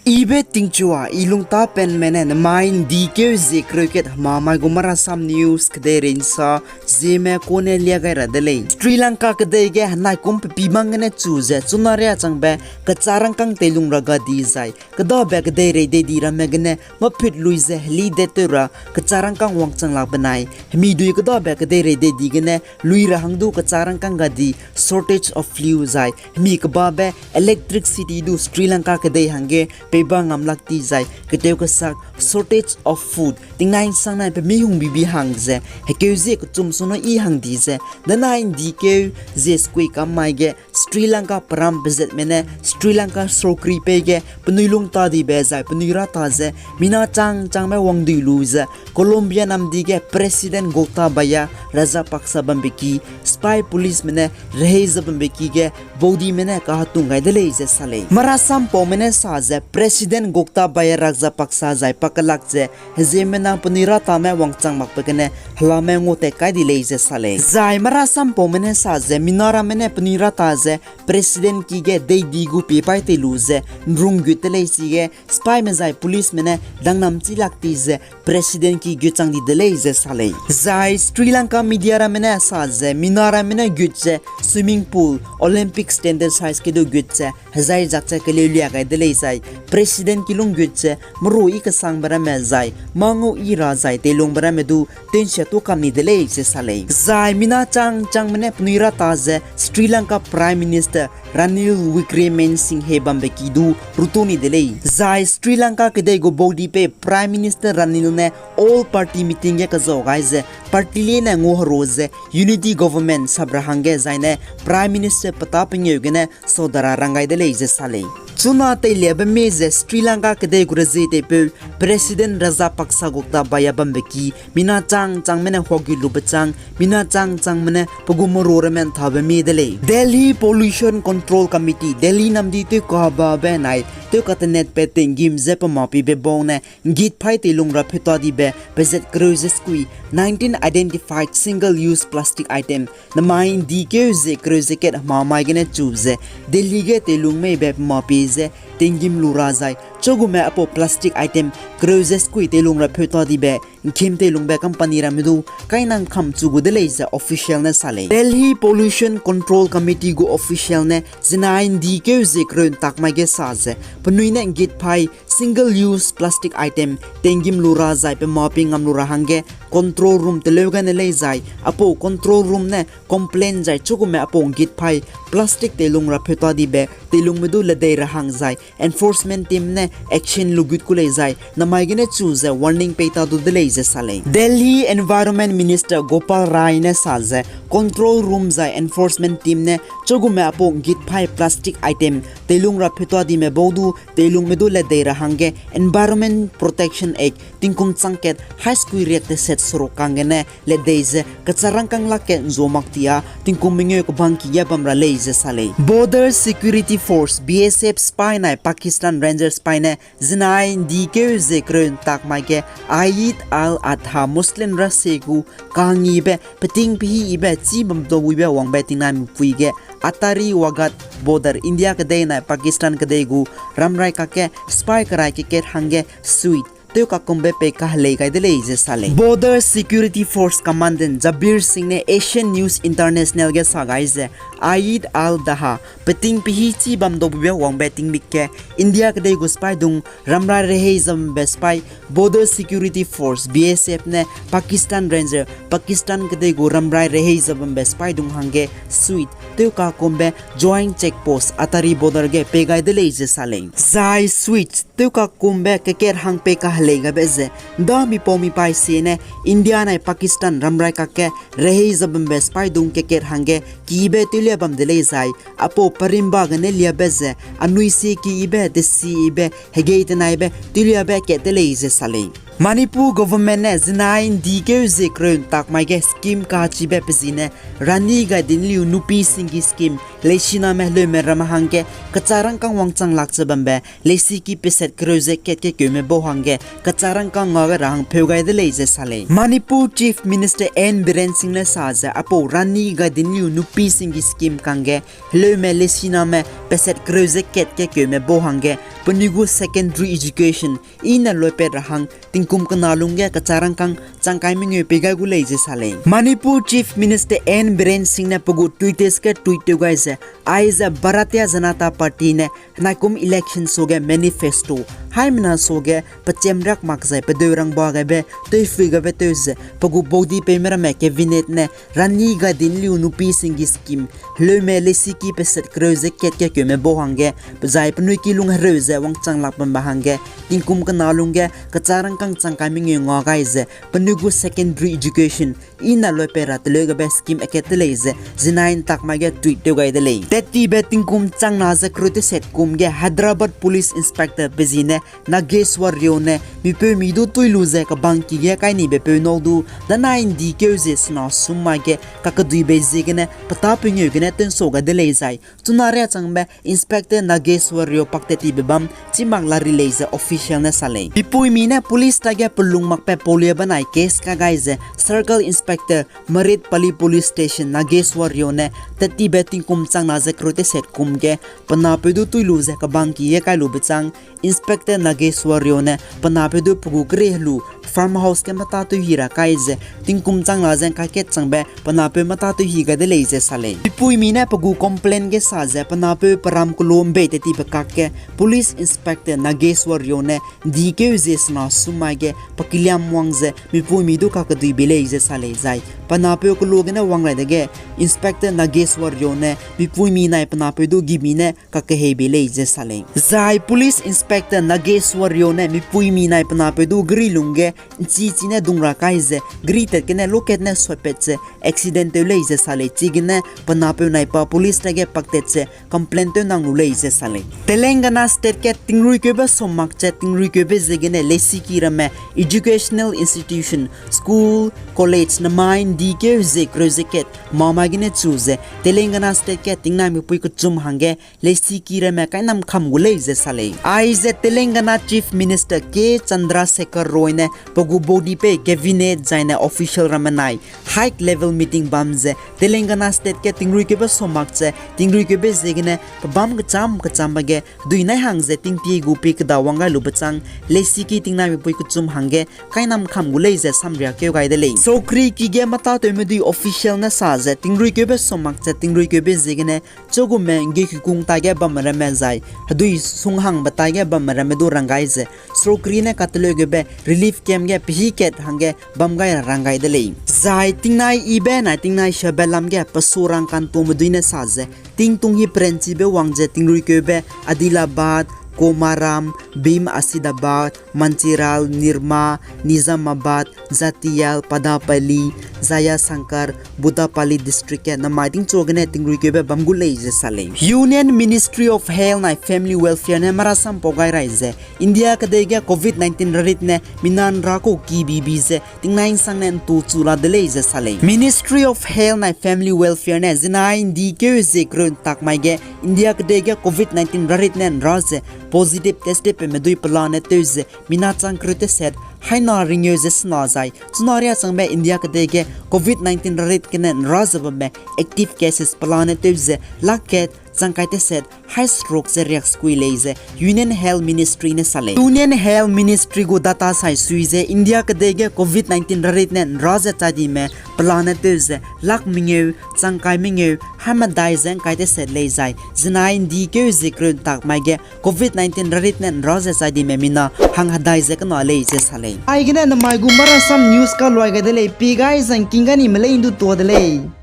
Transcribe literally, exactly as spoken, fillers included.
Ibe tingchua, i lungtapenme ne nemai ’ndi keu zie kereu kat hemamai gu Marasam News kedeirei ’nsa zieme kune lia gai ra de lei. Sri Lanka kedei ge henai kum pepi mang gene chu ze chuna riâ changbe kecharangkâng teilung ra ga di zai, kêdabe kedeirei dei di ramme gene mâput lui ze heli detew ra kecharangkâng wangchang lak benai, hemi dui kêdabe kedeirei dei di gene lui ra hang du kecharangkâng ga di shortage of fuel zai, hemi kebabe electricity du Sri Lanka kedei hangge peiba ngam lak ti zai, ketew kesak shortage of food, tingnai ’nsangnai pemi hungbibi hang ze, hekeu zie kechum suna i hang di ze, denai ’ndi keu zie sekui kam mai ge, Sri Lanka peram pezetme ne Sri Lanka sorkari pei ge penui lung ta dibe zai penui ra ta ze mina chang changme wangdui lu ze Colombia namdi ge President Gotabaya Rajapaksa bambe ki, sipai policeme ne rehei ze bambe ki ge baudime ne kahetung gai de lei ze sa lei. Marasampaume ne sa ze President Gotabaya Rajapaksa zai pakelak ze heziemmena penui ra tame wangchang makbe gene helame ngau tat kai di lei ze sa lei. Zai marasampaume ne sa ze mina ramme ne penui ra ta ze President ki ge deidi gu pie pai tei lu ze ’nrung gut te lei chige sipaime zai policeme ne dangnam chî lak ti ze President ki gut chang di de lei ze sa lei. Zai Sri Lanka media ramme ne sa ze mina ramme ne gut ze swimming pool, Olympic standard size ke du gut ze hezai zak ze keleu lia gai de lei zai President ki lung gut ze meru i kesangbe ramme zai mâ ngau i ra zai teilungbe ramme du tensia tu kam ni de lei ze sa lei. Zai mina chang changme ne penui ra ta ze Sri Lanka Prime Minister Ranil Wickremesinghe bambe ki du rutu ni de lei. Zai Sri Lanka kedei gu baudi pei Prime Minister Ranil ne all party meeting ge kezau gai ze party le ne ngau heru ze unity government sap ra hangge zai ne Prime Minister peta pengeu gene saudara rang gai de lei ze sa lei. Chuna teiliabe mie ze Sri Lanka kedei gu rezie teipeu President Rajapaksa Gotabaya bambe ki mina chang changme ne huagut lube chang, mina chang changme ne pe gu meru ramme ’nthabe mie de lei. Delhi Pollution Control Committee, Delhi namdi tewkababe nai tewkatenetbe tinggîm ze pe mapibe bau ne ’nggit phai teilung ra pheuta dibe pezat kereu ze sekui, nineteen identified single use plastic item, nemai ’ndi keu zie kereu ze kat hemamai gene chu ze Delhi ge teilung meibe pe mapie ze tinggîm lu ra zai chugume aipau plastic item kereu ze sekui teilung ra pheuta dibe ’ngkim teilungbe company ramme du kainang kam chu gu de lei ze official ne sa lei. Delhi Pollution Control Committee gu official ne zinai ’ndi keu zie kereu ’ntak mai ge sa ze penui ne ’nggit phai single use plastic item tinggîm lu ra zai pe mapi ngam lu ra hangge control room teleu gane lei zai aipau control room ne complain zai chugume aipau ’nggit phai plastic teilung ra pheuta dibe teilungme du ledei ra hang zai enforcement team ne action lugut ku lei zai namai gene chu ze warning pei ta du de lei ze sa lei. Delhi Environment Minister Gopal Rai ne sa ze control room zai enforcement team ne chugume aipau ’nggit phai plastic item teilung ra pheuta dime bau du teilungme du ledei ra hangge Environment Protection Act tingkum chang kat haî sekui riak teset seruk kang gene ledei ze kecharangkâng lak ge ’nzua mak ti â tingkum mengeu kebang ki ge bam ra lei ze sa lei. Border Security Force, B S F sipai nai Pakistan Rangers sipai ne zinai ’ndi keu zie kereu ’ntak mai ge Eid al-Adha Muslim rasie gu kangyibe peting pehî yibe chî bam dau buibe wangbe tingnai mipui ge Attari Wagah border India kedei nai Pakistan kedei gu ramrai kakge sipai kerai kekat hangge sweet tewkakumbe pei kahelei gai de lei ze sa lei. Border Security Force Commandant Jabir Singh ne Asian News International ge sa gai ze Eid al-Adha peting pehî chî bam dau buibe wangbe tingmik ge India kedei gu sipai dung ramrai rehei ze bambe sipai Border Security Force, B S F ne Pakistan Ranger, Pakistan kedei gu ramrai rehei ze bambe sipai dung hangge sweet tewkakumbe Joint Check Post Attari border ge pei gai de lei ze sa lei. Zai sweet tewkakumbe kekat hang pei kahelei gaibe ze ’nda mipau mipaî sie ne India nai Pakistan ramrai kakge rehei ze bambe sipai dung kekat hangge kibe tewlia bam de lei zai aipau perimba gene liabe ze anui sie kibe tesibe hegei tenaibe tewliabe kat de lei ze sa lei. Manipur government ne zinai ’ndi keu zie kereu ’ntak mai ge scheme kachibe pe zi ne Rani Gaidinliu Nupi Singhi Scheme leisiname heleume ramme hangge kecharangkâng wangchang lak ze bambe leisiki peset kereu ze kat ge keume bau hangge kecharangkâng ngau gai ra hang pheu gai de lei ze sa lei. Manipur Chief Minister N Biren Singh ne sa ze aipau Rani Gaidinliu Nupi Singhi Scheme kangge heleume leisiname peset kereu ze kat ge keume bau hangge penui gu secondary education i ne loipat ra hang tingkum kena lungge kecharangkâng chang kai mengeu pei gai gu lei ze sa lei. Manipur Chief Minister N Biren Singh ne pe gu Twitter ge tweet tew gai ze, aize Bharatiya Janata Party ne henaikum election suage manifesto haimena suage pechem riak mak zai pedeu rangba gaibe teifui gaibe tew ze pe gu baudipeume ramme cabinet ne Rani Gaidinliu Nupi Singhi Scheme heleume leisiki peset kereu ze kat ge keume bau hangge pe zai penui ki lung hereu ze wangchang lak bambe hangge tingkum kena lungge kecharangkâng chang kai mengeu ngau gai ze penui gu secondary education i ne loipat ra teleu gaibe scheme akat de lei ze zinai ’ntak mai ge tweet tew gai de lei. Tettibe tingkum changna ze kereu teset kum ge Hyderabad Police Inspector pe zi ne Nageshwar Rao ne mipeumi du tui lu ze kebangki ge kainibe peu nâu du danai ’ndi keu zie sena sum mai ge kakeduibe ziegene petâ pengeu gene tensau gai de lei zai chuna riâ changbe Inspector Nageshwar Rao paktattibe bam chî mak la ri lei ze official ne sa lei. Mipuimi ne police tage pelung makbe paulia benai case ka gai ze Circle Inspector Maritpalli Police Station Nageshwar Rao ne tettibe tingkum changna ze kereu teset kum ge pe napeu du tui lu ze kebangki ge kai lube chang Inspector Nageshwar Rao ne pe napeu du pe gu keri helu farmhouse ge metâ tewhi ra kai ze tingkum changna ze ’ngkai kat changbe pe napeu metâ tewhi gai de lei ze sa lei. Mipuimi ne pe gu complaint ge sa ze pe napeu peram kelo ’mbei tettibe kakge Police Inspector Nageshwar Rao ne ’ndi keu zie sena sum mai ge pe kiliam wang ze mipuimi du kakeduibe lei ze sa lei zai pe napeu kelo gene wang rai dege Inspector Nageshwar Rao ne mipuimi nai pe napeu du gimi ne kakeheibe lei ze sa lei. Zai Police Inspector Nageshwar Rao ne mipuimi nai pe napeu du geri lungge ’nchi chi ne dung ra kai ze geri tat gene lokat ne suatpat ze accident tew lei ze sa lei. Chigene pe napeu nai pa police tage paktat ze complaint tew nang lu lei ze sa lei. Telangana State ge tingruikeube sau mak ze tingruikeube ziegene leisiki ramme educational institution, school, college nemai ’ndi keu zie kereu ze kat mamai gene chu ze Telangana State ge tingnai mipui kechum hangge leisiki ramme kainam kam gu lei ze sa lei. Aize Telangana Chief Minister K Chandrasekhar Rao ne pe gu baudipeu cabinet zaine official ramme nai high level meeting bam ze Telangana State ge tingruikeube sau mak ze tingruikeube ziegene pe bâm kecham kechambe ge hedui nai hang ze tingtie gu pie keda wang gai lube chang leisiki tingnai mipui kechum hangge kainam kam gu lei ze samria keu gai de lei. Sorkari ki ge metâtewme dui official ne sa ze tingruikeube sau mak ze tingruikeube ziegene chugume ’nggeukikung taige bamme ramme zai hedui sunghangbe taige bamme ramme du rang gai ze sorkari ne kateleugebe relief camp ge pehî kat hangge bam gai ra rang gai de lei. Zai tingnai yibe nai tingnai shabe lam ge pesurang kantume dui ne sa ze tingtung hi peranchibe wang ze tingruikeube Adilabad, Komaram, Bhim Asidabad, Manchiral, Nirma, Nizamabad, Jatial, Padapalli, Jayasankar, Buddapalli District ge namai tingchu gene tingruikeube bam gu lei ze sa lei. Union Ministry of Health nai Family Welfare ne marasam pau gai rai ze India kedei ge covid nineteen rarit ne mina ’nra kau kibibi ze tingnai ’nsang ne ’ntu chu la de lei ze sa lei. Ministry of Health nai Family Welfare ne zinai ’ndi keu zie kereu ’ntak mai ge India kedei ge covid nineteen rarit ne ’nra ze positive test tewpeume dui pelane tew ze mina chang kereu teset haina ringeu ze sena zai chuna riâ changbe India kedei ge covid nineteen rarit gene ’nra ze bamme active cases pelane tew ze lak kat chang kai teset hai seruk ze riak sekui lei ze Union Health Ministry ne sa lei. Union Health Ministry gu data sai sui ze India kedei ge covid nineteen rarit ne ’nra ze chai dime pelane tew ze lak mengeu chang kai mengeu hai medai ze ’ngkai teset lei zai zinai ’ndi keu zie kereu ’ntak mai ge covid nineteen rarit ne ’nra ze chai dime mina hang hedai ze kena lei ze sa lei. Aigene namai gu marasam news kaluai gai de lei, pie gai zangking ga nime lei ’ndu tuâ de lei.